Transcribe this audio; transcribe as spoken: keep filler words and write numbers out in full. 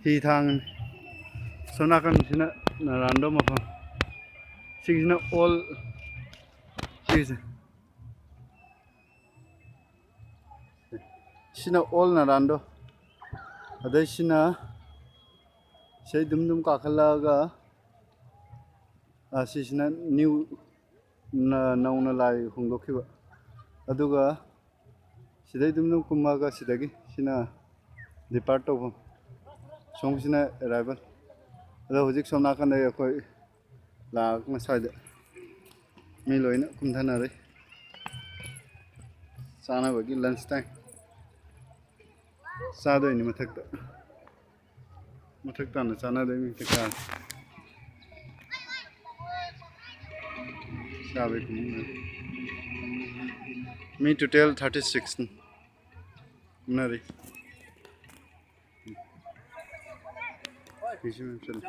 ꯍꯤ ꯊꯥꯡꯉꯤꯅꯤ꯫ ꯁꯣꯝ ꯅꯥꯀꯟꯁꯤꯅ ꯅꯔꯥꯟꯗꯣ ꯃꯐꯝ꯫ ꯁꯤꯒꯤꯁꯤꯅ ꯑꯣꯜ꯫ ꯁꯤꯒꯤꯁꯦ꯫ ꯁꯤꯅ ꯑꯣꯜ ꯅꯔꯥꯟꯗꯣ꯫ ꯑꯗꯩ ꯁꯤꯅ ꯁꯤꯗꯩ ꯗꯨꯝ ꯗꯨꯝ ꯀꯥꯈꯠꯂꯛꯑꯒ, ꯑ, ꯁꯤꯁꯤꯅ ꯅ꯭ꯌꯨ, ꯅ-, ꯅꯧꯅ ꯂꯥꯏ ꯍꯣꯡꯗꯣꯛꯈꯤꯕ꯫ ꯑꯗꯨꯒ ꯁꯤꯗꯩ ꯑꯗꯨꯝ ꯑꯗꯨꯝ ꯀꯨꯝꯃꯒ ꯁꯤꯗꯒꯤ ꯁꯤꯅ ꯗꯤꯄꯥꯔꯠ ꯇꯧꯐꯝ꯫ ꯁꯣꯝꯒꯤꯁꯤꯅ ꯑꯦꯔꯥꯏꯚꯦꯜ꯫ ꯑꯗꯣ ꯍꯧꯖꯤꯛ ꯁꯣꯝ ꯅꯥꯀꯟꯗ ꯑꯩꯈꯣꯏ ꯂꯥꯛ ꯉꯁꯥꯏꯗ ꯃꯤ ꯂꯣꯏꯅ ꯀꯨꯝꯊꯅꯔꯦ꯫ ꯆꯥꯅꯕꯒꯤ ꯂꯟꯁ ꯇꯥꯏꯝ꯫ ꯆꯥꯗꯣꯏꯅꯤ ꯃꯊꯛꯇ꯫ ꯃꯊꯛ ꯇꯥꯟꯅ ꯆꯥꯅꯗꯣꯏꯅꯤ ꯃꯊꯛ ꯇꯥꯟꯅ꯫ ꯆꯥꯕꯩ ꯀꯨꯝꯍꯩ꯫ ꯃꯤ ꯇꯣꯇꯦꯜ ꯊꯥꯔꯇꯤ ꯁꯤꯛꯁꯅꯤ꯫ ꯀꯨꯝꯅꯔꯤ꯫ ꯐꯤꯁꯨ ꯃꯌꯥꯝ ꯆꯠꯂꯤ꯫